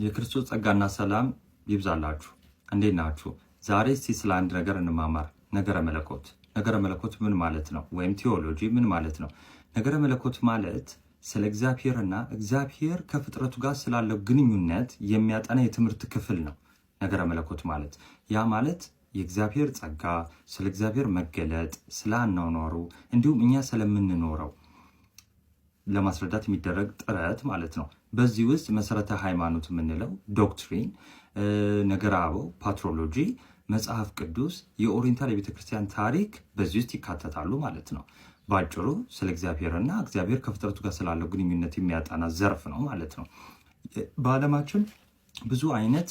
የክርስቶስ ጸጋና ሰላም ይብዛላችሁ። እንዴት ናችሁ? ዛሬ እስቲ ስለ አንድ ነገር እንማማር። ነገረ መለኮት። ነገረ መለኮት ምን ማለት ነው? ወይም ቴዎሎጂ ምን ማለት ነው? ነገረ መለኮት ማለት ስለ እግዚአብሔርና እግዚአብሔር ከፍጥረቱ ጋር ስላለው ግንኙነት የሚያጠና የትምህርት ክፍል ነው። ነገረ መለኮት ማለት ያ ማለት የእግዚአብሔር ጸጋ፣ ስለ እግዚአብሔር መገለጥ፣ ስለ አኗኗሩ እንዲሁም እኛ ስለምንኖረው ለማስረዳት የሚደረግ ጥረት ማለት ነው። በዚህ ውስጥ መሰረተ ሃይማኖት የምንለው doctrine፣ ነገረ አበው፣ patrology፣ መጽሐፍ ቅዱስ፣ የ Oriental የቤተክርስቲያን ታሪክ በዚህ ውስጥ ይካተታሉ ማለት ነው። ባጭሩ ስለ እግዚአብሔርና እግዚአብሔር ከፍጥረቱ ጋር ስላለው ግንኙነት የሚያጠና ዘርፍ ነው ማለት ነው። በዓለማችን ብዙ አይነት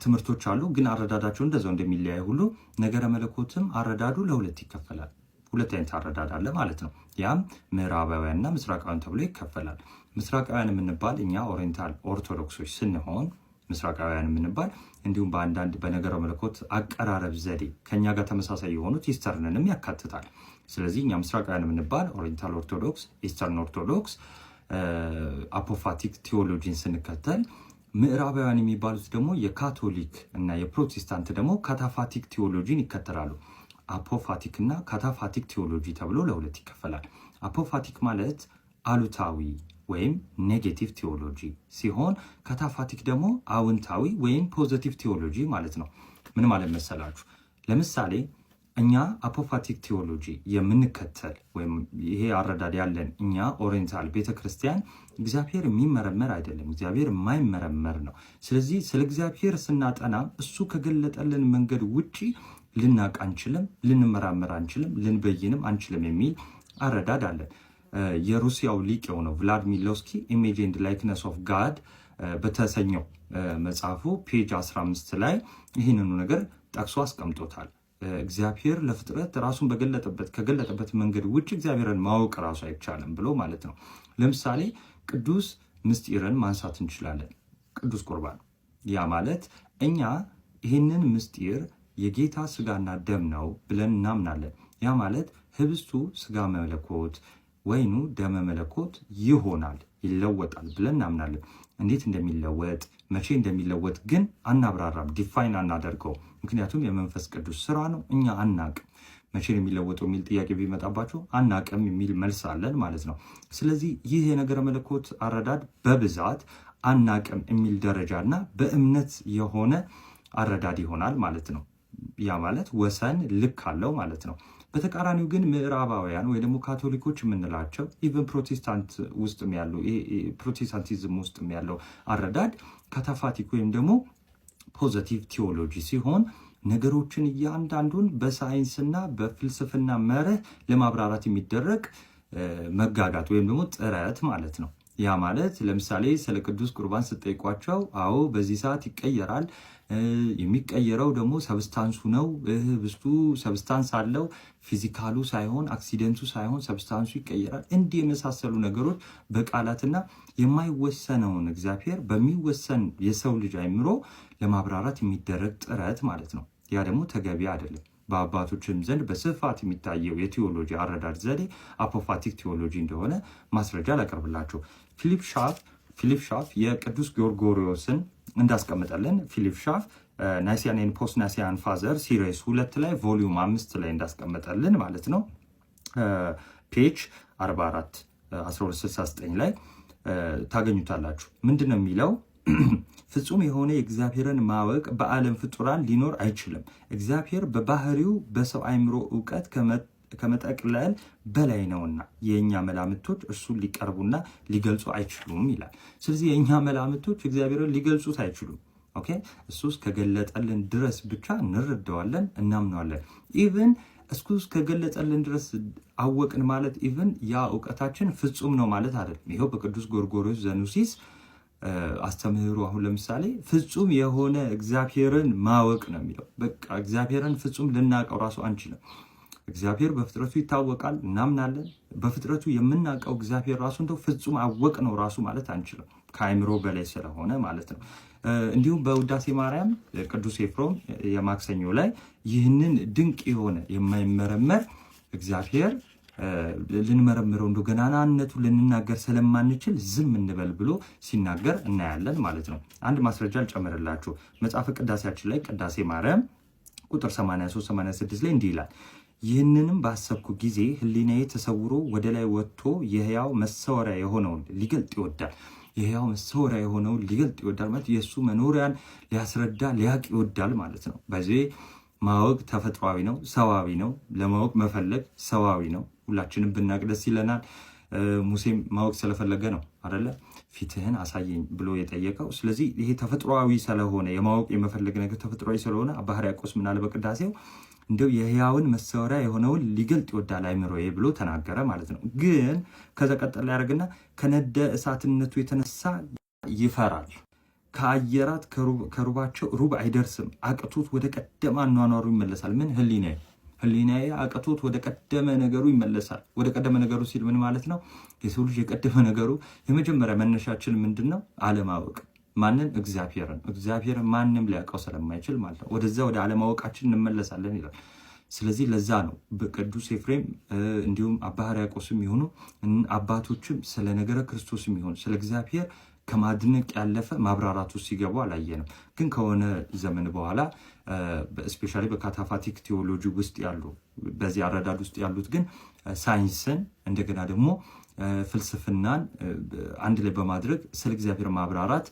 ትምህርቶች አሉ፣ ግን አረዳዳቸው እንደዛው እንደሚለያይ ሁሉ ነገረ መለኮትም አረዳዱ ለሁለት ይከፈላል። ሁለት አይነት አረዳድ አለ ማለት ነው። ያም ምዕራባውያንና ምስራቃውያን ተብሎ ይከፈላል። ምስራቃውያን የምንባል እኛ Oriental ኦርቶዶክሶች ስንሆን ምስራቃውያን የምንባል እንዲሁም በአንዳንድ በነገረ መለኮት አቀራረብ ዘዴ ከኛ ጋር ተመሳሳይ የሆኑት Eastern ንም ያካትታል። ስለዚህ እኛ ምስራቃውያን የምንባል Oriental Orthodox፣ Eastern Orthodox apophatic theology ን ስንከተል፣ ምዕራባውያን የሚባሉት ደግሞ የካቶሊክ እና የፕሮቴስታንት ደግሞ cataphatic theology ን ይከተላሉ። Apophatic እና cataphatic theology ተብሎ ለሁለት ይከፈላል። Apophatic ማለት አሉታዊ ወይም negative theology ሲሆን cataphatic ደግሞ አውንታዊ ወይም positive theology ማለት ነው። ምን ማለት መሰላችሁ? ለምሳሌ እኛ apophatic theology የምንከተል ወይም ይሄ አረዳድ ያለን እኛ Oriental ቤተክርስቲያን እግዚአብሔር የሚመረመር አይደለም፣ እግዚአብሔር የማይመረመር ነው። ስለዚህ ስለ እግዚአብሔር ስናጠና እሱ ከገለጠልን መንገድ ውጪ ልናቅ አንችልም፣ ልንመራመር አንችልም፣ ልንበይንም አንችልም የሚል አረዳድ አለን። የሩሲያው ሊቅ የሆነው ቭላድሚር ሎስኪ Image and Likeness of God በተሰኘው መጽሐፉ page 15 ላይ ይህንኑ ነገር ጠቅሶ አስቀምጦታል። እግዚአብሔር ለፍጥረት ራሱን በገለጠበት ከገለጠበት መንገድ ውጭ እግዚአብሔርን ማወቅ ራሱ አይቻልም ብሎ ማለት ነው። ለምሳሌ ቅዱስ ምስጢርን ማንሳት እንችላለን። ቅዱስ ቁርባን፣ ያ ማለት እኛ ይህንን ምስጢር የጌታ ስጋና ደም ነው ብለን እናምናለን። ያ ማለት ህብስቱ ስጋ መለኮት፣ ወይኑ ደመ መለኮት ይሆናል፣ ይለወጣል ብለን እናምናለን። እንዴት እንደሚለወጥ፣ መቼ እንደሚለወጥ ግን አናብራራም፣ define አናደርገው። ምክንያቱም የመንፈስ ቅዱስ ስራ ነው፣ እኛ አናቅም። መቼ ነው የሚለወጠው የሚል ጥያቄ ቢመጣባቸው አናቅም የሚል መልስ አለን ማለት ነው። ስለዚህ ይህ የነገረ መለኮት አረዳድ በብዛት አናቅም የሚል ደረጃ እና በእምነት የሆነ አረዳድ ይሆናል ማለት ነው። ያ ማለት ወሰን ልክ አለው ማለት ነው። በተቃራኒው ግን ምዕራባውያን ወይ ደግሞ ካቶሊኮች የምንላቸው even ፕሮቴስታንት ውስጥም ያሉ ፕሮቴስታንቲዝም ውስጥም ያለው አረዳድ cataphatic ወይም ደግሞ positive theology ሲሆን ነገሮችን እያንዳንዱን በሳይንስና በፍልስፍና መርህ ለማብራራት የሚደረግ መጋጋት ወይም ደግሞ ጥረት ማለት ነው። ያ ማለት ለምሳሌ ስለ ቅዱስ ቁርባን ስትጠይቋቸው አዎ በዚህ ሰዓት ይቀየራል፣ የሚቀየረው ደግሞ substance ኡ ነው፣ ህብስቱ substance አለው፣ physical ኡ ሳይሆን accident ኡ ሳይሆን substance ኡ ይቀየራል። እንዲህ የመሳሰሉ ነገሮች በቃላትና የማይወሰነውን እግዚአብሔር በሚወሰን የሰው ልጅ አይምሮ ለማብራራት የሚደረግ ጥረት ማለት ነው። ያ ደግሞ ተገቢ አይደለም። በአባቶችም ዘንድ በስፋት የሚታየው የቴዎሎጂ አረዳድ ዘዴ apophatic theology እንደሆነ ማስረጃ ላቀርብላችሁ። ፊሊፕ ሻፍ የቅዱስ ጎርጎሪዮስን እንዳስቀምጠልን ፊሊፕ ሻፍ Nicene and Post Nicene Father series 2 ላይ volume 5 ላይ እንዳስቀመጠልን ማለት ነው፣ page 44 1269 ላይ ታገኙታላችሁ። ምንድን ነው የሚለው? ፍጹም የሆነ የእግዚአብሔርን ማወቅ በዓለም ፍጡራን ሊኖር አይችልም። እግዚአብሔር በባህሪው በሰው አእምሮ እውቀት ከመጠቅለል በላይ ነውና የእኛ መላምቶች እርሱን ሊቀርቡና ሊገልጹ አይችሉም ይላል። ስለዚህ የእኛ መላምቶች እግዚአብሔርን ሊገልጹት አይችሉም። Okay፣ እሱ እስከገለጠልን ድረስ ብቻ እንረዳዋለን፣ እናምነዋለን። Even እሱ እስከገለጠልን ድረስ አወቅን ማለት even ያ እውቀታችን ፍጹም ነው ማለት አይደለም። ይኸው በቅዱስ ጎርጎርዮስ ዘኑሲስ አስተምህሮ አሁን ለምሳሌ ፍጹም የሆነ እግዚአብሔርን ማወቅ ነው የሚለው። በቃ እግዚአብሔርን ፍጹም ልናውቀው ራሱ አንችልም። እግዚአብሔር በፍጥረቱ ይታወቃል፣ እናምናለን። በፍጥረቱ የምናውቀው እግዚአብሔር ራሱ እንደው ፍጹም አወቅ ነው ራሱ ማለት አንችልም፣ ከአእምሮ በላይ ስለሆነ ማለት ነው። እንዲሁም በውዳሴ ማርያም ቅዱስ ኤፍሬም የማክሰኞ ላይ ይህንን ድንቅ የሆነ የማይመረመር እግዚአብሔር ልንመረምረው እንደ ገናናነቱ ልንናገር ስለማንችል ዝም እንበል ብሎ ሲናገር እናያለን ማለት ነው። አንድ ማስረጃ ልጨምርላችሁ። መጽሐፈ ቅዳሴያችን ላይ ቅዳሴ ማርያም ቁጥር 83 86 ላይ እንዲህ ይላል፣ ይህንንም ባሰብኩ ጊዜ ሕሊናዬ ተሰውሮ ወደ ላይ ወጥቶ የሕያው መሰወሪያ የሆነውን ሊገልጥ ይወዳል። የሕያው መሰወሪያ የሆነውን ሊገልጥ ይወዳል ማለት የእሱ መኖሪያን ሊያስረዳ ሊያቅ ይወዳል ማለት ነው። በዚህ ማወቅ ተፈጥሯዊ ነው፣ ሰዋዊ ነው። ለማወቅ መፈለግ ሰዋዊ ነው። ሁላችንም ብናቅ ደስ ይለናል። ሙሴም ማወቅ ስለፈለገ ነው አደለ ፊትህን አሳየኝ ብሎ የጠየቀው። ስለዚህ ይሄ ተፈጥሯዊ ስለሆነ የማወቅ የመፈለግ ነገር ተፈጥሯዊ ስለሆነ አባ ሕርያቆስ ምናለ በቅዳሴው እንደው የሕያውን መሰወሪያ የሆነውን ሊገልጥ ይወዳል አይምሮዬ ብሎ ተናገረ ማለት ነው። ግን ከዛ ቀጠል ያደርግና ከነደ እሳትነቱ የተነሳ ይፈራል፣ ከአየራት ከሩባቸው ሩብ አይደርስም፣ አቅቶት ወደ ቀደመ አኗኗሩ ይመለሳል። ምን ህሊናዬ ህሊናዬ አቅቶት ወደ ቀደመ ነገሩ ይመለሳል። ወደ ቀደመ ነገሩ ሲል ምን ማለት ነው? የሰው ልጅ የቀደመ ነገሩ የመጀመሪያ መነሻችን ምንድን ነው? አለማወቅ። ማንን? እግዚአብሔርን። እግዚአብሔርን ማንም ሊያውቀው ስለማይችል ማለት ነው። ወደዛ ወደ አለማወቃችን እንመለሳለን ይላል። ስለዚህ ለዛ ነው በቅዱስ ኤፍሬም እንዲሁም አባ ሕርያቆስም የሆኑ አባቶችም ስለ ነገረ ክርስቶስም ይሆኑ ስለ እግዚአብሔር ከማድነቅ ያለፈ ማብራራቱ ሲገቡ አላየንም። ግን ከሆነ ዘመን በኋላ especially በ cataphatic theology ውስጥ ያሉ በዚህ አረዳድ ውስጥ ያሉት ግን ሳይንስን እንደገና ደግሞ ፍልስፍናን አንድ ላይ በማድረግ ስለ እግዚአብሔር ማብራራት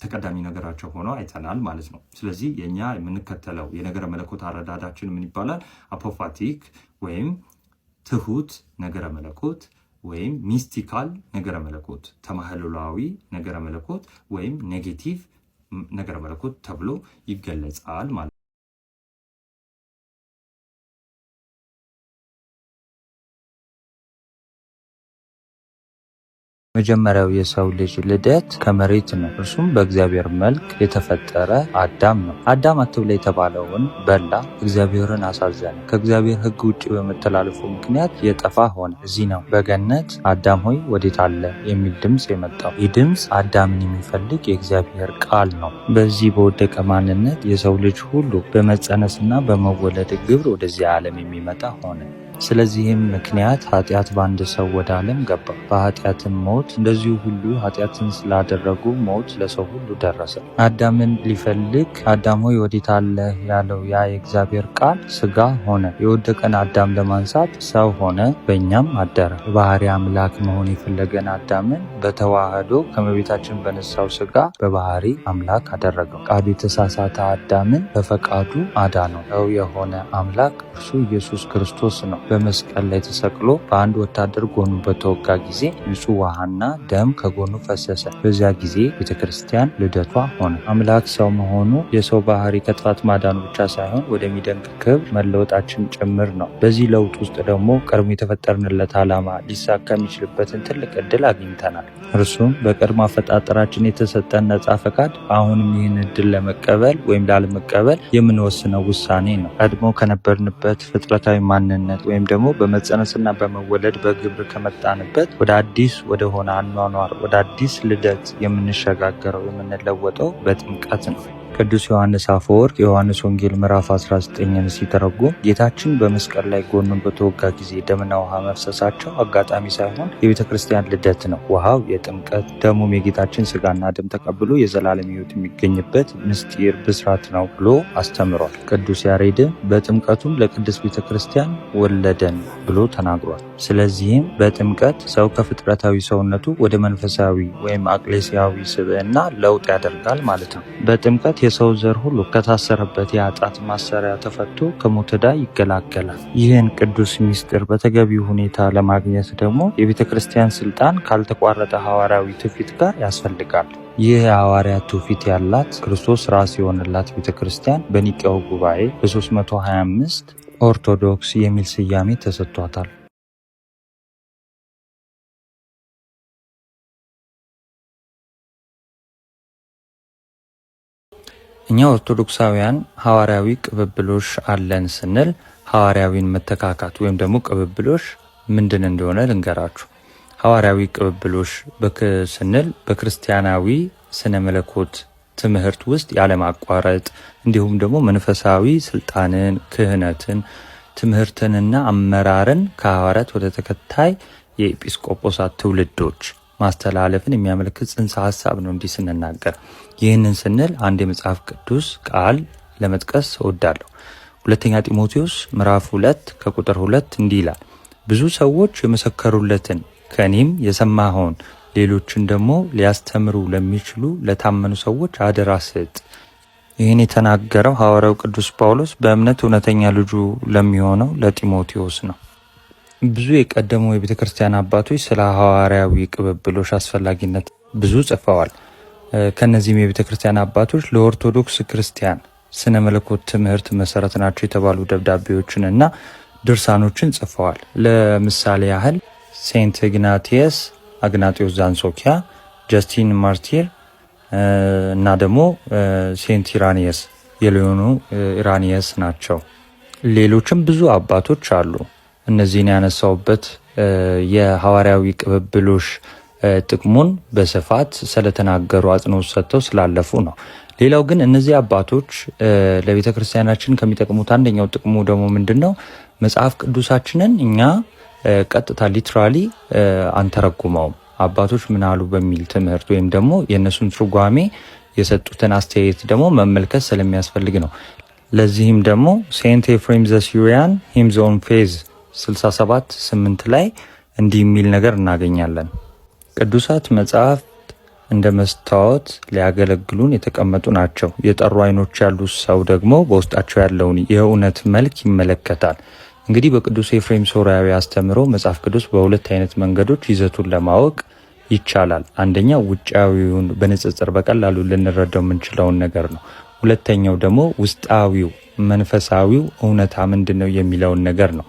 ተቀዳሚ ነገራቸው ሆኖ አይተናል ማለት ነው። ስለዚህ የኛ የምንከተለው የነገረ መለኮት አረዳዳችን ምን ይባላል? apophatic ወይም ትሁት ነገረ መለኮት ወይም mystical ነገረ መለኮት፣ ተማህልሏዊ ነገረ መለኮት ወይም negative ነገረ መለኮት ተብሎ ይገለጻል ማለት ነው። መጀመሪያው የሰው ልጅ ልደት ከመሬት ነው። እርሱም በእግዚአብሔር መልክ የተፈጠረ አዳም ነው። አዳም አትብላ የተባለውን በላ፣ እግዚአብሔርን አሳዘነ። ከእግዚአብሔር ሕግ ውጭ በመተላለፉ ምክንያት የጠፋ ሆነ። እዚህ ነው በገነት አዳም ሆይ ወዴት አለ የሚል ድምፅ የመጣው። ይህ ድምፅ አዳምን የሚፈልግ የእግዚአብሔር ቃል ነው። በዚህ በወደቀ ማንነት የሰው ልጅ ሁሉ በመጸነስና በመወለድ ግብር ወደዚህ ዓለም የሚመጣ ሆነ። ስለዚህም ምክንያት ኃጢአት በአንድ ሰው ወደ ዓለም ገባ፣ በኃጢአትም ሞት፣ እንደዚሁ ሁሉ ኃጢአትን ስላደረጉ ሞት ለሰው ሁሉ ደረሰ። አዳምን ሊፈልግ አዳም ሆይ ወዴት አለህ ያለው ያ የእግዚአብሔር ቃል ስጋ ሆነ። የወደቀን አዳም ለማንሳት ሰው ሆነ፣ በእኛም አደረ። በባህሪ አምላክ መሆን የፈለገን አዳምን በተዋህዶ ከመቤታችን በነሳው ስጋ በባህሪ አምላክ አደረገው። ቃሉ የተሳሳተ አዳምን በፈቃዱ አዳነው። ሰው የሆነ አምላክ እርሱ ኢየሱስ ክርስቶስ ነው። በመስቀል ላይ ተሰቅሎ በአንድ ወታደር ጎኑ በተወጋ ጊዜ ንጹሕ ውሃና ደም ከጎኑ ፈሰሰ። በዚያ ጊዜ ቤተ ክርስቲያን ልደቷ ሆነ። አምላክ ሰው መሆኑ የሰው ባህሪ ከጥፋት ማዳኑ ብቻ ሳይሆን ወደሚደንቅ ክብር መለወጣችን ጭምር ነው። በዚህ ለውጥ ውስጥ ደግሞ ቀድሞ የተፈጠርንለት ዓላማ ሊሳካ የሚችልበትን ትልቅ እድል አግኝተናል። እርሱም በቀድሞ አፈጣጠራችን የተሰጠን ነፃ ፈቃድ አሁንም ይህን እድል ለመቀበል ወይም ላለመቀበል የምንወስነው ውሳኔ ነው። ቀድሞ ከነበርንበት ፍጥረታዊ ማንነት ወይም ደግሞ በመጸነስና በመወለድ በግብር ከመጣንበት ወደ አዲስ ወደሆነ አኗኗር ወደ አዲስ ልደት የምንሸጋገረው የምንለወጠው በጥምቀት ነው። ቅዱስ ዮሐንስ አፈወርቅ የዮሐንስ ወንጌል ምዕራፍ 19ን ሲተረጉም ጌታችን በመስቀል ላይ ጎኑን በተወጋ ጊዜ ደምና ውሃ መፍሰሳቸው አጋጣሚ ሳይሆን የቤተ ክርስቲያን ልደት ነው። ውሃው የጥምቀት ደሙም የጌታችን ስጋና ደም ተቀብሎ የዘላለም ሕይወት የሚገኝበት ምስጢር ብስራት ነው ብሎ አስተምሯል። ቅዱስ ያሬድም በጥምቀቱም ለቅድስት ቤተ ክርስቲያን ወለደን ብሎ ተናግሯል። ስለዚህም በጥምቀት ሰው ከፍጥረታዊ ሰውነቱ ወደ መንፈሳዊ ወይም አቅሌሲያዊ ስብዕና ለውጥ ያደርጋል ማለት ነው። በጥምቀት የሰው ዘር ሁሉ ከታሰረበት የኃጢአት ማሰሪያ ተፈቶ ከሞት ዕዳ ይገላገላል። ይህን ቅዱስ ምስጢር በተገቢው ሁኔታ ለማግኘት ደግሞ የቤተ ክርስቲያን ስልጣን ካልተቋረጠ ሐዋርያዊ ትውፊት ጋር ያስፈልጋል። ይህ የሐዋርያት ትውፊት ያላት ክርስቶስ ራስ የሆነላት ቤተ ክርስቲያን በኒቅያው ጉባኤ በ325 ኦርቶዶክስ የሚል ስያሜ ተሰጥቷታል። እኛ ኦርቶዶክሳውያን ሐዋርያዊ ቅብብሎሽ አለን ስንል ሐዋርያዊን መተካካት ወይም ደግሞ ቅብብሎሽ ምንድን እንደሆነ ልንገራችሁ። ሐዋርያዊ ቅብብሎሽ ስንል በክርስቲያናዊ ስነ መለኮት ትምህርት ውስጥ ያለማቋረጥ እንዲሁም ደግሞ መንፈሳዊ ስልጣንን፣ ክህነትን፣ ትምህርትንና አመራርን ከሐዋርያት ወደ ተከታይ የኤጲስቆጶሳት ትውልዶች ማስተላለፍን የሚያመለክት ጽንሰ ሀሳብ ነው። እንዲህ ስንናገር ይህንን ስንል አንድ የመጽሐፍ ቅዱስ ቃል ለመጥቀስ እወዳለሁ። ሁለተኛ ጢሞቴዎስ ምዕራፍ 2 ከቁጥር 2 እንዲህ ይላል፣ ብዙ ሰዎች የመሰከሩለትን ከእኔም የሰማኸውን ሌሎችን ደግሞ ሊያስተምሩ ለሚችሉ ለታመኑ ሰዎች አደራ ስጥ። ይህን የተናገረው ሐዋርያው ቅዱስ ጳውሎስ በእምነት እውነተኛ ልጁ ለሚሆነው ለጢሞቴዎስ ነው። ብዙ የቀደሙ የቤተ ክርስቲያን አባቶች ስለ ሐዋርያዊ ቅብብሎሽ አስፈላጊነት ብዙ ጽፈዋል። ከነዚህም የቤተ ክርስቲያን አባቶች ለኦርቶዶክስ ክርስቲያን ስነ መለኮት ትምህርት መሰረት ናቸው የተባሉ ደብዳቤዎችን እና ድርሳኖችን ጽፈዋል። ለምሳሌ ያህል Saint ኢግናቲየስ፣ አግናጢዮስ ዘአንጾኪያ፣ ጀስቲን ማርቲር እና ደግሞ Saint ኢራኒየስ የሊዮኑ ኢራኒየስ ናቸው። ሌሎችም ብዙ አባቶች አሉ። እነዚህን ያነሳውበት የሐዋርያዊ ቅብብሎሽ ጥቅሙን በስፋት ስለተናገሩ አጽንኦት ሰጥተው ስላለፉ ነው። ሌላው ግን እነዚህ አባቶች ለቤተ ክርስቲያናችን ከሚጠቅሙት አንደኛው ጥቅሙ ደግሞ ምንድን ነው? መጽሐፍ ቅዱሳችንን እኛ ቀጥታ literally አንተረጉመውም። አባቶች ምን አሉ በሚል ትምህርት ወይም ደግሞ የእነሱን ትርጓሜ የሰጡትን አስተያየት ደግሞ መመልከት ስለሚያስፈልግ ነው። ለዚህም ደግሞ Saint ኤፍሬም the Syrian Hymns on Faith 67 8 ላይ እንዲህ የሚል ነገር እናገኛለን። ቅዱሳት መጽሐፍት እንደ መስታወት ሊያገለግሉን የተቀመጡ ናቸው። የጠሩ ዓይኖች ያሉት ሰው ደግሞ በውስጣቸው ያለውን የእውነት መልክ ይመለከታል። እንግዲህ በቅዱስ ኤፍሬም ሶርያዊ አስተምህሮ መጽሐፍ ቅዱስ በሁለት አይነት መንገዶች ይዘቱን ለማወቅ ይቻላል። አንደኛው ውጫዊውን በንጽጽር በቀላሉ ልንረዳው የምንችለውን ነገር ነው። ሁለተኛው ደግሞ ውስጣዊው መንፈሳዊው እውነታ ምንድን ነው የሚለውን ነገር ነው።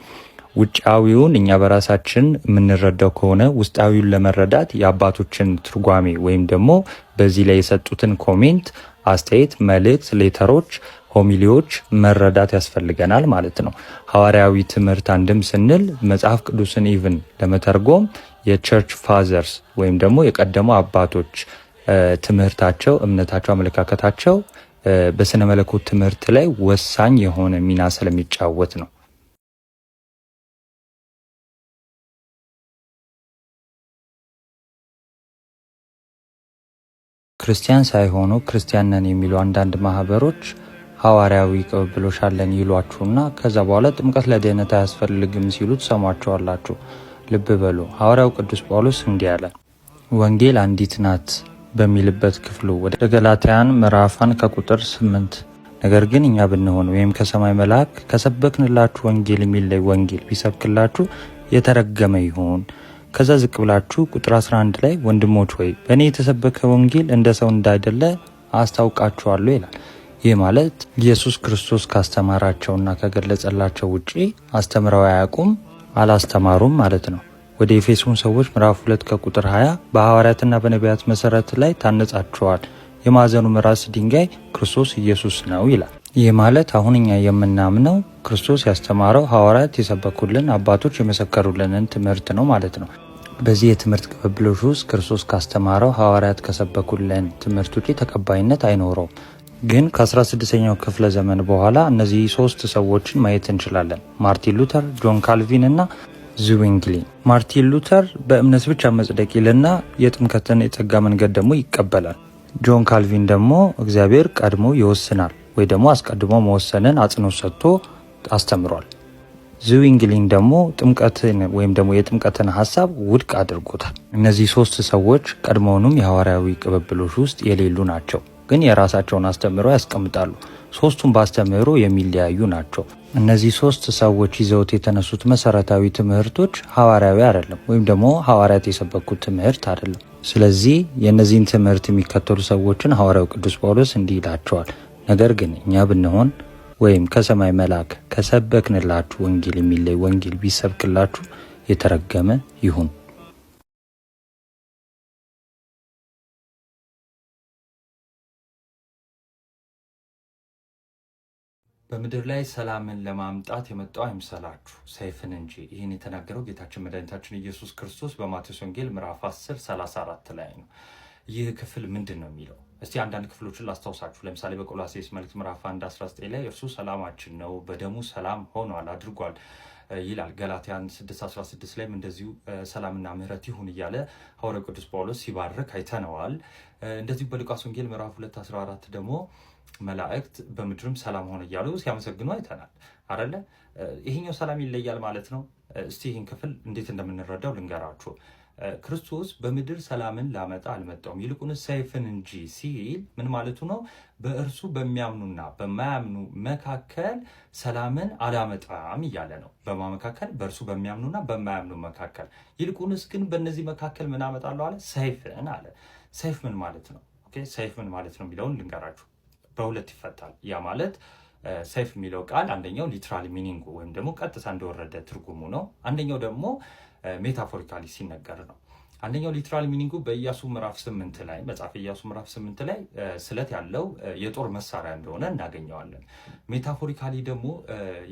ውጫዊውን እኛ በራሳችን የምንረዳው ከሆነ ውስጣዊውን ለመረዳት የአባቶችን ትርጓሜ ወይም ደግሞ በዚህ ላይ የሰጡትን comment፣ አስተያየት፣ መልእክት፣ letter ኦች፣ homily ዎች መረዳት ያስፈልገናል ማለት ነው። ሐዋርያዊ ትምህርት አንድም ስንል መጽሐፍ ቅዱስን even ለመተርጎም የ church fathers ወይም ደግሞ የቀደሙ አባቶች ትምህርታቸው፣ እምነታቸው፣ አመለካከታቸው በስነ መለኮት ትምህርት ላይ ወሳኝ የሆነ ሚና ስለሚጫወት ነው። ክርስቲያን ሳይሆኑ ክርስቲያን ነን የሚሉ አንዳንድ ማህበሮች ሐዋርያዊ ቅብብሎሽ አለን ይሏችሁና ከዛ በኋላ ጥምቀት ለድህነት አያስፈልግም ሲሉ ትሰሟቸዋላችሁ። ልብ በሉ፣ ሐዋርያው ቅዱስ ጳውሎስ እንዲህ አለ፣ ወንጌል አንዲት ናት በሚልበት ክፍሉ ወደ ገላትያን ምዕራፍ 1 ከቁጥር 8 ነገር ግን እኛ ብንሆን ወይም ከሰማይ መልአክ ከሰበክንላችሁ ወንጌል የሚለይ ወንጌል ቢሰብክላችሁ የተረገመ ይሁን። ከዛ ዝቅ ብላችሁ ቁጥር 11 ላይ ወንድሞች ሆይ በእኔ የተሰበከ ወንጌል እንደ ሰው እንዳይደለ አስታውቃችኋለሁ ይላል። ይህ ማለት ኢየሱስ ክርስቶስ ካስተማራቸውና ከገለጸላቸው ውጪ አስተምረው አያውቁም፣ አላስተማሩም ማለት ነው። ወደ ኤፌሶን ሰዎች ምዕራፍ 2 ከቁጥር 20 በሐዋርያትና በነቢያት መሰረት ላይ ታነጻችኋል፣ የማዕዘኑም ራስ ድንጋይ ክርስቶስ ኢየሱስ ነው ይላል። ይህ ማለት አሁን እኛ የምናምነው ክርስቶስ ያስተማረው ሐዋርያት የሰበኩልን አባቶች የመሰከሩልንን ትምህርት ነው ማለት ነው። በዚህ የትምህርት ቅብብሎሽ ውስጥ ክርስቶስ ካስተማረው ሐዋርያት ከሰበኩልን ትምህርት ውጪ ተቀባይነት አይኖረውም። ግን ከ16ኛው ክፍለ ዘመን በኋላ እነዚህ ሶስት ሰዎችን ማየት እንችላለን። ማርቲን ሉተር፣ ጆን ካልቪን እና ዝዊንግሊ። ማርቲን ሉተር በእምነት ብቻ መጽደቅ ይልና የጥምቀትን የጸጋ መንገድ ደግሞ ይቀበላል። ጆን ካልቪን ደግሞ እግዚአብሔር ቀድሞ ይወስናል ወይ ደግሞ አስቀድሞ መወሰንን አጽንኦት ሰጥቶ አስተምሯል። ዝዊንግሊን ደግሞ ጥምቀትን ወይም ደግሞ የጥምቀትን ሀሳብ ውድቅ አድርጎታል። እነዚህ ሶስት ሰዎች ቀድሞውኑም የሐዋርያዊ ቅብብሎሽ ውስጥ የሌሉ ናቸው፣ ግን የራሳቸውን አስተምህሮ ያስቀምጣሉ። ሶስቱም በአስተምህሮ የሚለያዩ ናቸው። እነዚህ ሶስት ሰዎች ይዘውት የተነሱት መሰረታዊ ትምህርቶች ሐዋርያዊ አይደለም፣ ወይም ደግሞ ሐዋርያት የሰበኩት ትምህርት አይደለም። ስለዚህ የእነዚህን ትምህርት የሚከተሉ ሰዎችን ሐዋርያው ቅዱስ ጳውሎስ እንዲህ ይላቸዋል፣ ነገር ግን እኛ ብንሆን ወይም ከሰማይ መልአክ ከሰበክንላችሁ ወንጌል የሚለይ ወንጌል ቢሰብክላችሁ የተረገመ ይሁን። በምድር ላይ ሰላምን ለማምጣት የመጣው አይምሰላችሁ ሰይፍን እንጂ። ይህን የተናገረው ጌታችን መድኃኒታችን ኢየሱስ ክርስቶስ በማቴዎስ ወንጌል ምዕራፍ 10 34 ላይ ነው። ይህ ክፍል ምንድን ነው የሚለው? እስቲ አንዳንድ ክፍሎችን ላስታውሳችሁ። ለምሳሌ በቆላሴስ መልእክት ምዕራፍ 1 19 ላይ እርሱ ሰላማችን ነው፣ በደሙ ሰላም ሆኗል አድርጓል ይላል። ገላትያን 6:16 ላይም እንደዚሁ ሰላምና ምሕረት ይሁን እያለ ሐዋርያው ቅዱስ ጳውሎስ ሲባርክ አይተነዋል። እንደዚሁ በሉቃስ ወንጌል ምዕራፍ 2 14 ደግሞ መላእክት በምድርም ሰላም ሆነ እያሉ ሲያመሰግኑ አይተናል አይደለ? ይሄኛው ሰላም ይለያል ማለት ነው። እስቲ ይህን ክፍል እንዴት እንደምንረዳው ልንገራችሁ። ክርስቶስ በምድር ሰላምን ላመጣ አልመጣውም ይልቁንስ ሰይፍን እንጂ ሲል ምን ማለቱ ነው? በእርሱ በሚያምኑና በማያምኑ መካከል ሰላምን አላመጣም እያለ ነው። በማ መካከል? በእርሱ በሚያምኑና በማያምኑ መካከል። ይልቁንስ ግን በእነዚህ መካከል ምን አመጣለሁ አለ? ሰይፍን አለ። ሰይፍ ምን ማለት ነው? Okay፣ ሰይፍ ምን ማለት ነው የሚለውን ልንገራችሁ። በሁለት ይፈታል። ያ ማለት ሰይፍ የሚለው ቃል አንደኛው literal meaning ኡ ወይም ደግሞ ቀጥታ እንደወረደ ትርጉሙ ነው። አንደኛው ደግሞ metaphorically ሲነገር ነው። አንደኛው literal meaning ኡ በኢያሱ ምዕራፍ 8 ላይ፣ መጽሐፈ ኢያሱ ምዕራፍ 8 ላይ ስለት ያለው የጦር መሳሪያ እንደሆነ እናገኘዋለን። Metaphorically ደግሞ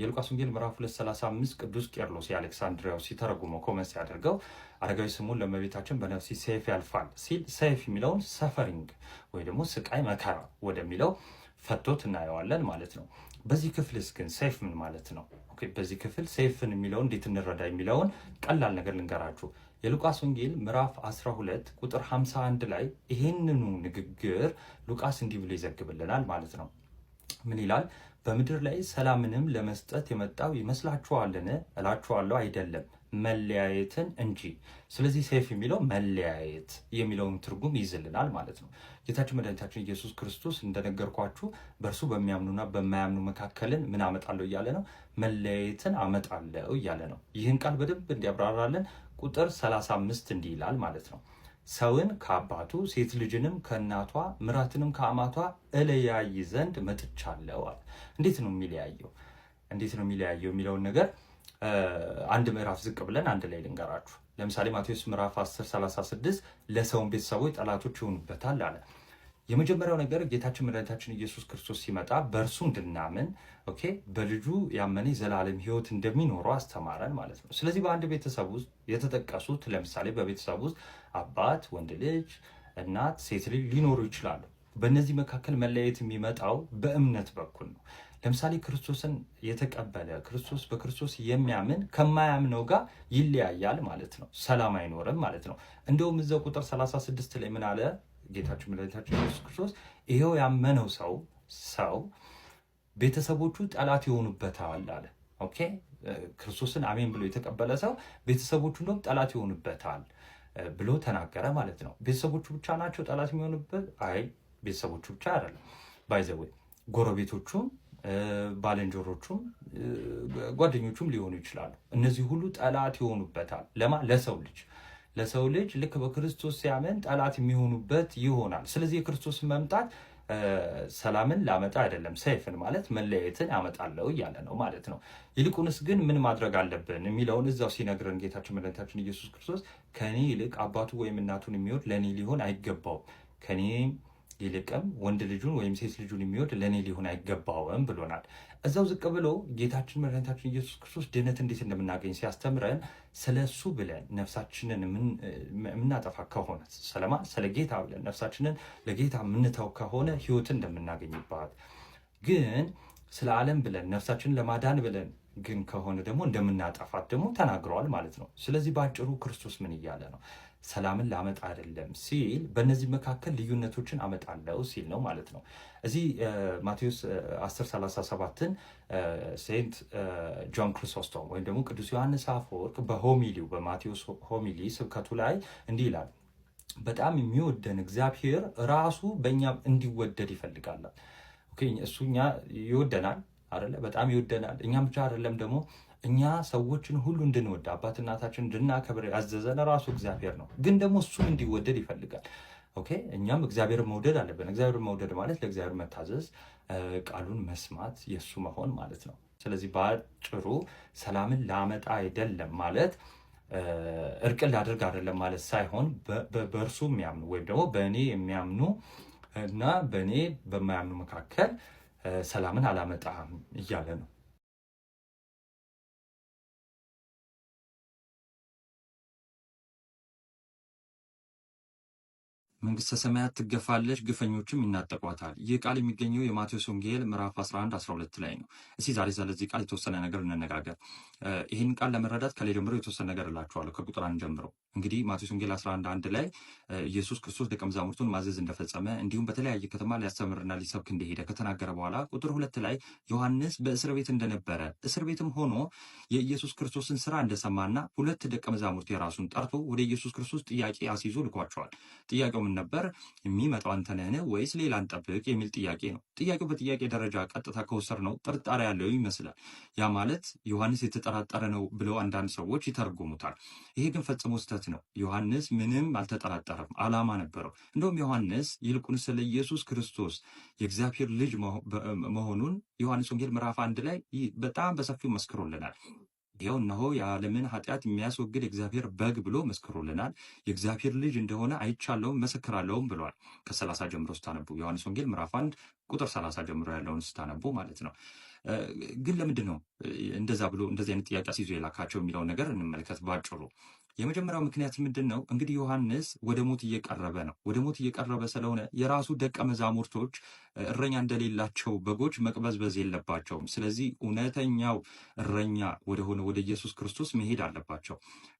የሉቃስ ወንጌል ምዕራፍ 2:35 ቅዱስ ቄርሎስ የአሌክሳንድሪያው ሲተረጉመው፣ comment ሲያደርገው፣ አረጋዊ ስምዖን ለእመቤታችን በነፍሴ ሰይፍ ያልፋል ሲል ሰይፍ የሚለውን suffering ወይ ደግሞ ስቃይ መከራ ወደሚለው ፈቶት እናየዋለን ማለት ነው። በዚህ ክፍልስ ግን ሰይፍ ምን ማለት ነው? በዚህ ክፍል ሰይፍን የሚለውን እንዴት እንረዳ የሚለውን ቀላል ነገር ልንገራችሁ። የሉቃስ ወንጌል ምዕራፍ 12 ቁጥር 51 ላይ ይሄንኑ ንግግር ሉቃስ እንዲህ ብሎ ይዘግብልናል ማለት ነው። ምን ይላል? በምድር ላይ ሰላምንም ለመስጠት የመጣው ይመስላችኋልን? እላችኋለሁ አይደለም፣ መለያየትን እንጂ። ስለዚህ ሰይፍ የሚለው መለያየት የሚለውን ትርጉም ይይዝልናል ማለት ነው። ጌታችን መድኃኒታችን ኢየሱስ ክርስቶስ እንደነገርኳችሁ በእርሱ በሚያምኑና በማያምኑ መካከልን ምን አመጣለሁ እያለ ነው? መለያየትን አመጣለሁ እያለ ነው። ይህን ቃል በደንብ እንዲያብራራልን ቁጥር 35 እንዲህ ይላል ማለት ነው። ሰውን ከአባቱ፣ ሴት ልጅንም ከእናቷ፣ ምራትንም ከአማቷ እለያይ ዘንድ መጥቻለሁ አለ። እንዴት ነው የሚለያየው? እንዴት ነው የሚለያየው የሚለውን ነገር አንድ ምዕራፍ ዝቅ ብለን አንድ ላይ ልንገራችሁ። ለምሳሌ ማቴዎስ ምዕራፍ 10 36 ለሰውን ቤተሰቦች ጠላቶች ይሆኑበታል አለ። የመጀመሪያው ነገር ጌታችን መድኃኒታችን ኢየሱስ ክርስቶስ ሲመጣ በእርሱ እንድናምን፣ okay፣ በልጁ ያመነ የዘላለም ሕይወት እንደሚኖረው አስተማረን ማለት ነው። ስለዚህ በአንድ ቤተሰብ ውስጥ የተጠቀሱት፣ ለምሳሌ በቤተሰብ ውስጥ አባት፣ ወንድ ልጅ፣ እናት፣ ሴት ልጅ ሊኖሩ ይችላሉ። በእነዚህ መካከል መለያየት የሚመጣው በእምነት በኩል ነው። ለምሳሌ ክርስቶስን የተቀበለ፣ ክርስቶስ በክርስቶስ የሚያምን ከማያምነው ጋር ይለያያል ማለት ነው። ሰላም አይኖርም ማለት ነው። እንደውም እዛው ቁጥር 36 ላይ ምን አለ ጌታችን መድኃኒታችን ኢየሱስ ክርስቶስ? ይሄው ያመነው ሰው ቤተሰቦቹ ጠላት ይሆኑበታል አለ። Okay፣ ክርስቶስን አሜን ብሎ የተቀበለ ሰው ቤተሰቦቹ እንደውም ጠላት ይሆኑበታል ብሎ ተናገረ ማለት ነው። ቤተሰቦቹ ብቻ ናቸው ጠላት የሚሆኑበት? አይ፣ ቤተሰቦቹ ብቻ አይደለም። By the way ጎረቤቶቹም፣ ባልንጀሮቹም፣ ጓደኞቹም ሊሆኑ ይችላሉ። እነዚህ ሁሉ ጠላት ይሆኑበታል። ለማ? ለሰው ልጅ። ለሰው ልጅ ልክ በክርስቶስ ሲያምን ጠላት የሚሆኑበት ይሆናል። ስለዚህ የክርስቶስ መምጣት ሰላምን ላመጣ አይደለም፣ ሰይፍን ማለት መለያየትን አመጣለሁ እያለ ነው ማለት ነው። ይልቁንስ ግን ምን ማድረግ አለብን የሚለውን እዛው ሲነግረን ጌታችን መድኃኒታችን ኢየሱስ ክርስቶስ ከኔ ይልቅ አባቱ ወይም እናቱን የሚወድ ለእኔ ሊሆን አይገባውም፣ ከኔ ይልቅም ወንድ ልጁን ወይም ሴት ልጁን የሚወድ ለእኔ ሊሆን አይገባውም ብሎናል። እዛው ዝቅ ብሎ ጌታችን መድኃኒታችን ኢየሱስ ክርስቶስ ድነት እንዴት እንደምናገኝ ሲያስተምረን ስለ እሱ ብለን ነፍሳችንን የምናጠፋ ከሆነ፣ ስለማ ስለ ጌታ ብለን ነፍሳችንን ለጌታ የምንተው ከሆነ ህይወትን እንደምናገኝባት፣ ግን ስለ ዓለም ብለን ነፍሳችንን ለማዳን ብለን ግን ከሆነ ደግሞ እንደምናጠፋት ደግሞ ተናግረዋል ማለት ነው። ስለዚህ በአጭሩ ክርስቶስ ምን እያለ ነው? ሰላምን ላመጣ አይደለም ሲል በእነዚህ መካከል ልዩነቶችን አመጣለው ሲል ነው ማለት ነው። እዚህ ማቴዎስ 10:37ን Saint John Chrysostom ወይም ደግሞ ቅዱስ ዮሐንስ አፈወርቅ በ homily ው፣ በማቴዎስ homily ስብከቱ ላይ እንዲህ ይላል። በጣም የሚወደን እግዚአብሔር ራሱ በእኛ እንዲወደድ ይፈልጋል። እሱ እኛ ይወደናል አይደለ? በጣም ይወደናል። እኛም ብቻ አይደለም ደግሞ እኛ ሰዎችን ሁሉ እንድንወድ፣ አባት እናታችን እንድናከብር ያዘዘን ራሱ እግዚአብሔር ነው። ግን ደግሞ እሱም እንዲወደድ ይፈልጋል። Okay፣ እኛም እግዚአብሔር መውደድ አለብን። እግዚአብሔር መውደድ ማለት ለእግዚአብሔር መታዘዝ፣ ቃሉን መስማት፣ የእሱ መሆን ማለት ነው። ስለዚህ በአጭሩ ሰላምን ላመጣ አይደለም ማለት እርቅን ላደርግ አይደለም ማለት ሳይሆን በእርሱ የሚያምኑ ወይም ደግሞ በእኔ የሚያምኑ እና በእኔ በማያምኑ መካከል ሰላምን አላመጣም እያለ ነው። መንግስተ ሰማያት ትገፋለች፣ ግፈኞችም ይናጠቋታል። ይህ ቃል የሚገኘው የማቴዎስ ወንጌል ምዕራፍ 11 12 ላይ ነው። እስቲ ዛሬ ስለዚህ ቃል የተወሰነ ነገር እንነጋገር። ይህን ቃል ለመረዳት ከላይ ጀምሮ የተወሰነ ነገር እላችኋለሁ፣ ከቁጥር 1 ጀምሮ። እንግዲህ ማቴዎስ ወንጌል 11 1 ላይ ኢየሱስ ክርስቶስ ደቀ መዛሙርቱን ማዘዝ እንደፈጸመ እንዲሁም በተለያየ ከተማ ሊያስተምርና ሊሰብክ እንደሄደ ከተናገረ በኋላ ቁጥር 2 ላይ ዮሐንስ በእስር ቤት እንደነበረ፣ እስር ቤትም ሆኖ የኢየሱስ ክርስቶስን ስራ እንደሰማና ሁለት ደቀ መዛሙርት የራሱን ጠርቶ ወደ ኢየሱስ ክርስቶስ ጥያቄ አስይዞ ልኳቸዋል። ጥያቄው ምን ነበር? የሚመጣው አንተ ነህን ወይስ ሌላ እንጠብቅ የሚል ጥያቄ ነው። ጥያቄው በጥያቄ ደረጃ ቀጥታ ከወሰድነው ጥርጣሬ ያለው ይመስላል። ያ ማለት ዮሐንስ የተጠራጠረ ነው ብለው አንዳንድ ሰዎች ይተረጉሙታል። ይሄ ግን ፈጽሞ ስህተት ነው። ዮሐንስ ምንም አልተጠራጠረም፣ ዓላማ ነበረው። እንደውም ዮሐንስ ይልቁን ስለ ኢየሱስ ክርስቶስ የእግዚአብሔር ልጅ መሆኑን ዮሐንስ ወንጌል ምዕራፍ 1 ላይ በጣም በሰፊው መስክሮልናል። ይኸው እነሆ የዓለምን ኃጢአት የሚያስወግድ የእግዚአብሔር በግ ብሎ መስክሮልናል። የእግዚአብሔር ልጅ እንደሆነ አይቻለውም መሰክራለውም ብሏል። ከ30 ጀምሮ ስታነቡ፣ ዮሐንስ ወንጌል ምዕራፍ 1 ቁጥር 30 ጀምሮ ያለውን ስታነቡ ማለት ነው። ግን ለምንድን ነው እንደዛ ብሎ እንደዚህ አይነት ጥያቄ አስይዞ የላካቸው የሚለውን ነገር እንመልከት ባጭሩ። የመጀመሪያው ምክንያት ምንድን ነው? እንግዲህ ዮሐንስ ወደ ሞት እየቀረበ ነው። ወደ ሞት እየቀረበ ስለሆነ የራሱ ደቀ መዛሙርቶች እረኛ እንደሌላቸው በጎች መቅበዝበዝ የለባቸውም። ስለዚህ እውነተኛው እረኛ ወደሆነ ወደ ኢየሱስ ክርስቶስ መሄድ አለባቸው።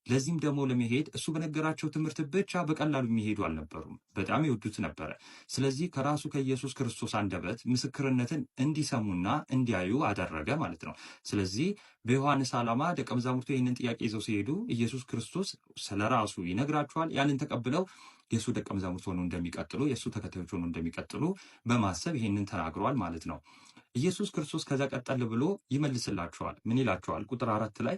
ለዚህም ደግሞ ለመሄድ እሱ በነገራቸው ትምህርት ብቻ በቀላሉ የሚሄዱ አልነበሩም። በጣም ይወዱት ነበረ። ስለዚህ ከራሱ ከኢየሱስ ክርስቶስ አንደበት ምስክርነትን እንዲሰሙና እንዲያዩ አደረገ ማለት ነው። ስለዚህ በዮሐንስ ዓላማ ደቀ መዛሙርቱ ይህንን ጥያቄ ይዘው ሲሄዱ ኢየሱስ ክርስቶስ ስለ ራሱ ይነግራቸዋል። ያንን ተቀብለው የእሱ ደቀ መዛሙርት ሆነው እንደሚቀጥሉ፣ የእሱ ተከታዮች ሆነው እንደሚቀጥሉ በማሰብ ይህንን ተናግረዋል ማለት ነው። ኢየሱስ ክርስቶስ ከዛ ቀጠል ብሎ ይመልስላቸዋል። ምን ይላቸዋል? ቁጥር 4 ላይ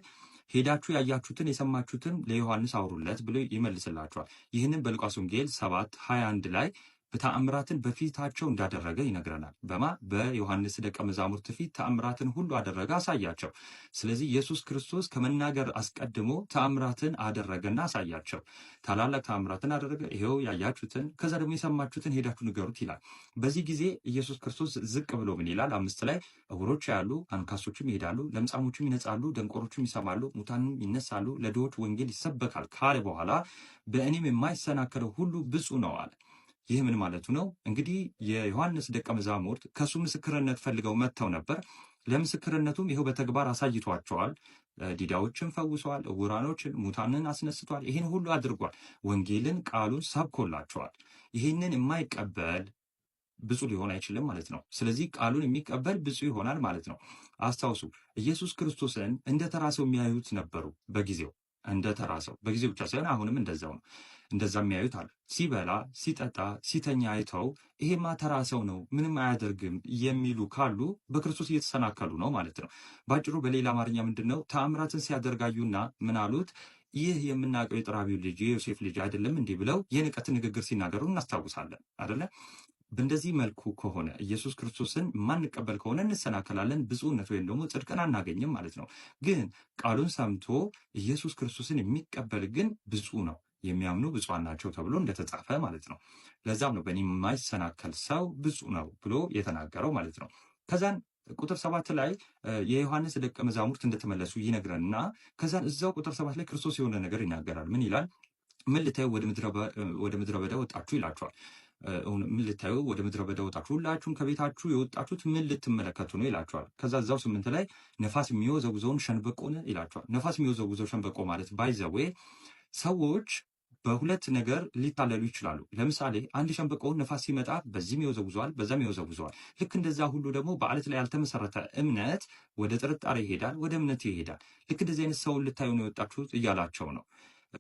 ሄዳችሁ ያያችሁትን የሰማችሁትን ለዮሐንስ አውሩለት ብሎ ይመልስላቸዋል። ይህንን በሉቃስ ወንጌል 7:21 ላይ ተአምራትን በፊታቸው እንዳደረገ ይነግረናል። በማ በዮሐንስ ደቀ መዛሙርት ፊት ተአምራትን ሁሉ አደረገ፣ አሳያቸው። ስለዚህ ኢየሱስ ክርስቶስ ከመናገር አስቀድሞ ተአምራትን አደረገና አሳያቸው። ታላላቅ ተአምራትን አደረገ። ይሄው ያያችሁትን ከዛ ደግሞ የሰማችሁትን ሄዳችሁ ንገሩት ይላል። በዚህ ጊዜ ኢየሱስ ክርስቶስ ዝቅ ብሎ ምን ይላል? 5 ላይ ዕውሮች ያሉ፣ አንካሶችም ይሄዳሉ፣ ለምጻሞችም ይነጻሉ፣ ደንቆሮችም ይሰማሉ፣ ሙታንም ይነሳሉ፣ ለድሆች ወንጌል ይሰበካል ካለ በኋላ በእኔም የማይሰናከለው ሁሉ ብፁዕ ነው አለ። ይህ ምን ማለቱ ነው? እንግዲህ የዮሐንስ ደቀ መዛሙርት ከእሱ ምስክርነት ፈልገው መጥተው ነበር። ለምስክርነቱም ይኸው በተግባር አሳይቷቸዋል። ዲዳዎችን ፈውሰዋል፣ ዕውራኖችን፣ ሙታንን አስነስቷል። ይህን ሁሉ አድርጓል። ወንጌልን ቃሉን ሰብኮላቸዋል። ይህንን የማይቀበል ብፁዕ ሊሆን አይችልም ማለት ነው። ስለዚህ ቃሉን የሚቀበል ብፁዕ ይሆናል ማለት ነው። አስታውሱ፣ ኢየሱስ ክርስቶስን እንደ ተራ ሰው የሚያዩት ነበሩ በጊዜው። እንደ ተራ ሰው በጊዜው ብቻ ሳይሆን አሁንም እንደዛው ነው። እንደዛ የሚያዩት አሉ። ሲበላ፣ ሲጠጣ፣ ሲተኛ አይተው ይሄማ ተራ ሰው ነው ምንም አያደርግም የሚሉ ካሉ በክርስቶስ እየተሰናከሉ ነው ማለት ነው። ባጭሩ በሌላ አማርኛ ምንድን ነው? ተአምራትን ሲያደርጋዩና ምን አሉት? ይህ የምናውቀው የጠራቢው ልጅ የዮሴፍ ልጅ አይደለም እንዲህ ብለው የንቀት ንግግር ሲናገሩ እናስታውሳለን አይደለ? በእንደዚህ መልኩ ከሆነ፣ ኢየሱስ ክርስቶስን ማንቀበል ከሆነ እንሰናከላለን፣ ብፁዕነት ወይም ደግሞ ጽድቅን አናገኝም ማለት ነው። ግን ቃሉን ሰምቶ ኢየሱስ ክርስቶስን የሚቀበል ግን ብፁዕ ነው፣ የሚያምኑ ብፁዓን ናቸው ተብሎ እንደተጻፈ ማለት ነው። ለዛም ነው በእኔ የማይሰናከል ሰው ብፁዕ ነው ብሎ የተናገረው ማለት ነው። ከዛን ቁጥር 7 ላይ የዮሐንስ ደቀ መዛሙርት እንደተመለሱ ይነግረንና ከዛን እዛው ቁጥር 7 ላይ ክርስቶስ የሆነ ነገር ይናገራል። ምን ይላል? ምን ልታዩ ወደ ምድረ በዳ ወጣችሁ ይላቸዋል። ምን ልታዩ ወደ ምድረ በዳ ወጣችሁ? ሁላችሁም ከቤታችሁ የወጣችሁት ምን ልትመለከቱ ነው ይላቸዋል። ከዛ እዛው 8 ላይ ነፋስ የሚወዘውዘውን ሸንበቆን ይላቸዋል። ነፋስ የሚወዘውዘው ሸንበቆ ማለት by the way ሰዎች በሁለት ነገር ሊታለሉ ይችላሉ። ለምሳሌ አንድ ሸንበቆ ነፋስ ሲመጣ በዚህም ይወዘውዘዋል፣ በዛም ይወዘውዘዋል። ልክ እንደዛ ሁሉ ደግሞ በአለት ላይ ያልተመሰረተ እምነት ወደ ጥርጣሬ ይሄዳል፣ ወደ እምነት ይሄዳል። ልክ እንደዚህ አይነት ሰውን ልታዩ ነው የወጣችሁት እያላቸው ነው።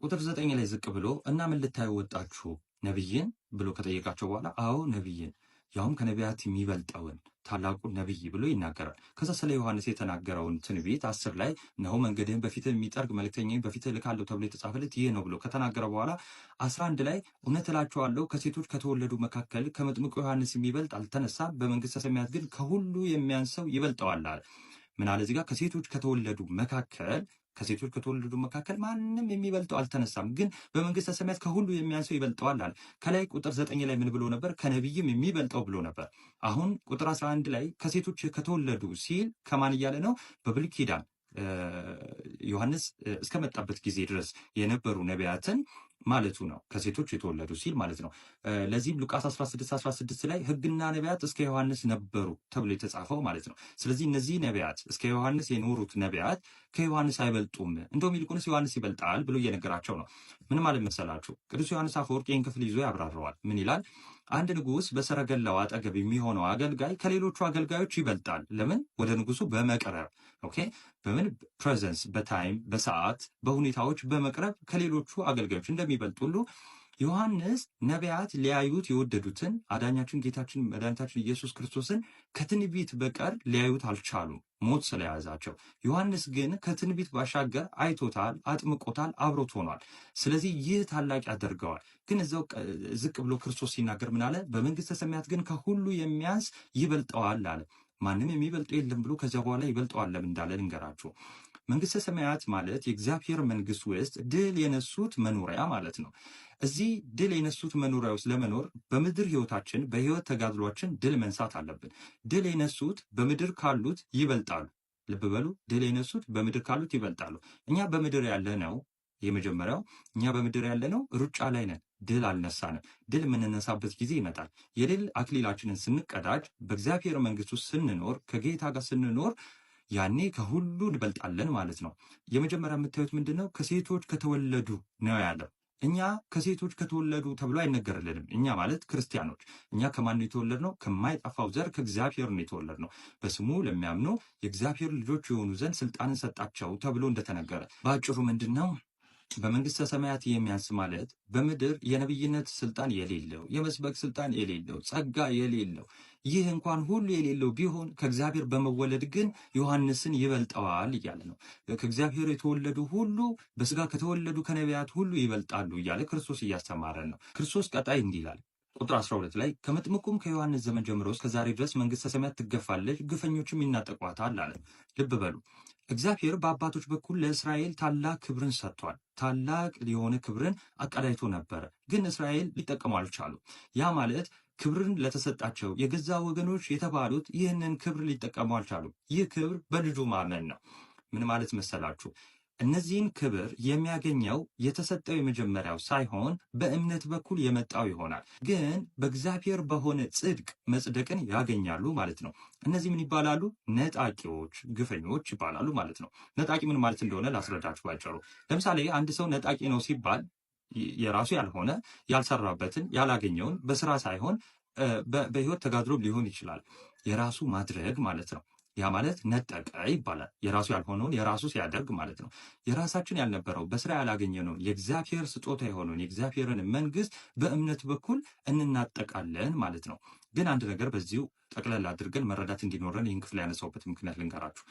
ቁጥር 9 ላይ ዝቅ ብሎ እና ምን ልታዩ ወጣችሁ ነብይን ብሎ ከጠየቃቸው በኋላ አዎ ነብይን፣ ያውም ከነቢያት የሚበልጠውን ታላቁ ነብይ ብሎ ይናገራል። ከዛ ስለ ዮሐንስ የተናገረውን ትንቢት 10 ላይ እነሆ መንገድህን በፊትህ የሚጠርግ መልእክተኛዬን በፊትህ እልካለሁ ተብሎ የተጻፈለት ይህ ነው ብሎ ከተናገረ በኋላ 11 ላይ እውነት እላችኋለሁ ከሴቶች ከተወለዱ መካከል ከመጥምቁ ዮሐንስ የሚበልጥ አልተነሳም፣ በመንግስተ ሰማያት ግን ከሁሉ የሚያንሰው ይበልጠዋል አለ። ምን አለ እዚህ ጋር? ከሴቶች ከተወለዱ መካከል ማንም የሚበልጠው አልተነሳም፣ ግን በመንግስተ ሰማያት ከሁሉ የሚያንሰው ይበልጠዋል አለ። ከላይ ቁጥር 9 ላይ ምን ብሎ ነበር? ከነቢይም የሚበልጠው ብሎ ነበር። አሁን ቁጥር 11 ላይ ከሴቶች ከተወለዱ ሲል ከማን እያለ ነው? በብሉይ ኪዳን ዮሐንስ እስከመጣበት ጊዜ ድረስ የነበሩ ነቢያትን ማለቱ ነው። ከሴቶች የተወለዱ ሲል ማለት ነው። ለዚህም ሉቃስ 16 16 ላይ ሕግና ነቢያት እስከ ዮሐንስ ነበሩ ተብሎ የተጻፈው ማለት ነው። ስለዚህ እነዚህ ነቢያት፣ እስከ ዮሐንስ የኖሩት ነቢያት ከዮሐንስ አይበልጡም፣ እንደውም ይልቁንስ ዮሐንስ ይበልጣል ብሎ እየነገራቸው ነው። ምን ማለት መሰላችሁ? ቅዱስ ዮሐንስ አፈወርቅ ይህን ክፍል ይዞ ያብራረዋል። ምን ይላል? አንድ ንጉሥ በሰረገላው አጠገብ የሚሆነው አገልጋይ ከሌሎቹ አገልጋዮች ይበልጣል። ለምን? ወደ ንጉሱ በመቅረብ፣ okay፣ በምን presence፣ በ time፣ በሰዓት፣ በሁኔታዎች በመቅረብ ከሌሎቹ አገልጋዮች እንደሚበልጥ ሁሉ ዮሐንስ ነቢያት ሊያዩት የወደዱትን አዳኛችን ጌታችን መድኃኒታችን ኢየሱስ ክርስቶስን ከትንቢት በቀር ሊያዩት አልቻሉም፣ ሞት ስለያዛቸው። ዮሐንስ ግን ከትንቢት ባሻገር አይቶታል፣ አጥምቆታል፣ አብሮት ሆኗል። ስለዚህ ይህ ታላቅ ያደርገዋል። ግን እዛው ዝቅ ብሎ ክርስቶስ ሲናገር ምን አለ? በመንግስተ ሰማያት ግን ከሁሉ የሚያንስ ይበልጠዋል አለ። ማንም የሚበልጠው የለም ብሎ ከዚያ በኋላ ይበልጠዋል ለምን እንዳለ ልንገራችሁ። መንግስተ ሰማያት ማለት የእግዚአብሔር መንግስት ውስጥ ድል የነሱት መኖሪያ ማለት ነው። እዚህ ድል የነሱት መኖሪያ ውስጥ ለመኖር በምድር ህይወታችን፣ በህይወት ተጋድሏችን ድል መንሳት አለብን። ድል የነሱት በምድር ካሉት ይበልጣሉ። ልብ በሉ፣ ድል የነሱት በምድር ካሉት ይበልጣሉ። እኛ በምድር ያለነው፣ የመጀመሪያው እኛ በምድር ያለነው ሩጫ ላይ ነን። ድል አልነሳንም። ድል የምንነሳበት ጊዜ ይመጣል። የድል አክሊላችንን ስንቀዳጅ፣ በእግዚአብሔር መንግስት ውስጥ ስንኖር፣ ከጌታ ጋር ስንኖር ያኔ ከሁሉ እንበልጣለን ማለት ነው። የመጀመሪያ የምታዩት ምንድን ነው? ከሴቶች ከተወለዱ ነው ያለው። እኛ ከሴቶች ከተወለዱ ተብሎ አይነገርልንም። እኛ ማለት ክርስቲያኖች። እኛ ከማን ነው የተወለድነው? ከማይጠፋው ዘር ከእግዚአብሔር ነው የተወለድነው። በስሙ ለሚያምኑ የእግዚአብሔር ልጆች የሆኑ ዘንድ ስልጣንን ሰጣቸው ተብሎ እንደተነገረ። በአጭሩ ምንድን ነው? በመንግስተ ሰማያት የሚያንስ ማለት በምድር የነብይነት ስልጣን የሌለው፣ የመስበክ ስልጣን የሌለው፣ ጸጋ የሌለው፣ ይህ እንኳን ሁሉ የሌለው ቢሆን ከእግዚአብሔር በመወለድ ግን ዮሐንስን ይበልጠዋል እያለ ነው። ከእግዚአብሔር የተወለዱ ሁሉ በስጋ ከተወለዱ ከነቢያት ሁሉ ይበልጣሉ እያለ ክርስቶስ እያስተማረን ነው። ክርስቶስ ቀጣይ እንዲህ ይላል። ቁጥር 12 ላይ ከመጥምቁም ከዮሐንስ ዘመን ጀምሮ እስከ ዛሬ ድረስ መንግስተ ሰማያት ትገፋለች፣ ግፈኞችም ይናጠቋታል አለ። ልብ በሉ፣ እግዚአብሔር በአባቶች በኩል ለእስራኤል ታላቅ ክብርን ሰጥቷል። ታላቅ የሆነ ክብርን አቀዳጅቶ ነበረ፣ ግን እስራኤል ሊጠቀሙ አልቻሉ። ያ ማለት ክብርን ለተሰጣቸው የገዛ ወገኖች የተባሉት ይህንን ክብር ሊጠቀሙ አልቻሉም። ይህ ክብር በልጁ ማመን ነው። ምን ማለት መሰላችሁ? እነዚህን ክብር የሚያገኘው የተሰጠው የመጀመሪያው ሳይሆን በእምነት በኩል የመጣው ይሆናል። ግን በእግዚአብሔር በሆነ ጽድቅ መጽደቅን ያገኛሉ ማለት ነው። እነዚህ ምን ይባላሉ? ነጣቂዎች፣ ግፈኞች ይባላሉ ማለት ነው። ነጣቂ ምን ማለት እንደሆነ ላስረዳችሁ ባጭሩ። ለምሳሌ አንድ ሰው ነጣቂ ነው ሲባል የራሱ ያልሆነ፣ ያልሰራበትን፣ ያላገኘውን በስራ ሳይሆን በህይወት ተጋድሎ ሊሆን ይችላል፣ የራሱ ማድረግ ማለት ነው። ያ ማለት ነጠቀ ይባላል። የራሱ ያልሆነውን የራሱ ሲያደርግ ማለት ነው። የራሳችን ያልነበረው፣ በስራ ያላገኘነውን፣ የእግዚአብሔር ስጦታ የሆነውን የእግዚአብሔርን መንግስት በእምነት በኩል እንናጠቃለን ማለት ነው። ግን አንድ ነገር በዚሁ ጠቅለል አድርገን መረዳት እንዲኖረን ይህን ክፍል ያነሳሁበት ምክንያት ልንገራችሁ።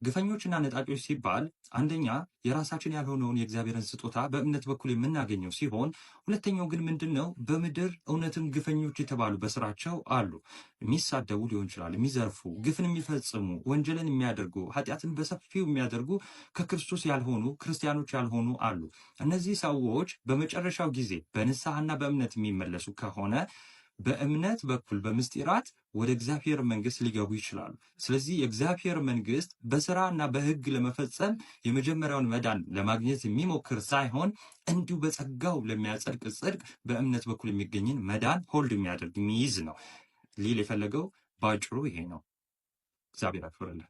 ግፈኞችና ነጣቂዎች ሲባል አንደኛ የራሳችን ያልሆነውን የእግዚአብሔርን ስጦታ በእምነት በኩል የምናገኘው ሲሆን፣ ሁለተኛው ግን ምንድን ነው? በምድር እውነትም ግፈኞች የተባሉ በስራቸው አሉ። የሚሳደቡ ሊሆን ይችላል፣ የሚዘርፉ፣ ግፍን የሚፈጽሙ፣ ወንጀልን የሚያደርጉ፣ ኃጢአትን በሰፊው የሚያደርጉ፣ ከክርስቶስ ያልሆኑ፣ ክርስቲያኖች ያልሆኑ አሉ። እነዚህ ሰዎች በመጨረሻው ጊዜ በንስሐና በእምነት የሚመለሱ ከሆነ በእምነት በኩል በምስጢራት ወደ እግዚአብሔር መንግስት ሊገቡ ይችላሉ። ስለዚህ የእግዚአብሔር መንግስት በስራ እና በህግ ለመፈጸም የመጀመሪያውን መዳን ለማግኘት የሚሞክር ሳይሆን እንዲሁ በጸጋው ለሚያጸድቅ ጽድቅ በእምነት በኩል የሚገኝን መዳን hold የሚያደርግ፣ የሚይዝ ነው ሊል የፈለገው በአጭሩ ይሄ ነው። እግዚአብሔር ያክብርልን።